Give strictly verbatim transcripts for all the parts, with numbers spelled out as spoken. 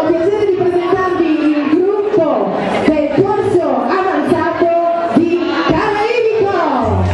Ho piacere di presentarvi il gruppo del corso avanzato di Caraibico.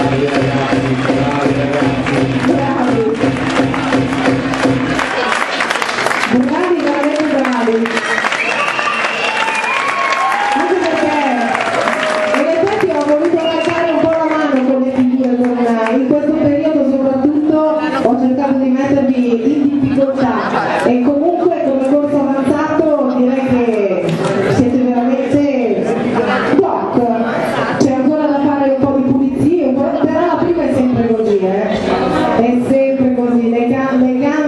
Bravi, ragazzi, bravi, ragazzi. Bravi. Bravi, veramente bravi. Anche perché in effetti ho voluto alzare un po' la mano con le figure, con, in questo periodo soprattutto ho cercato di mettervi in difficoltà e comunque come corso avanzato direi che siete veramente top. C'è ancora da fare un po' di pulizie, un po', però la prima è sempre così, eh. È sempre così, le ga-, le gambe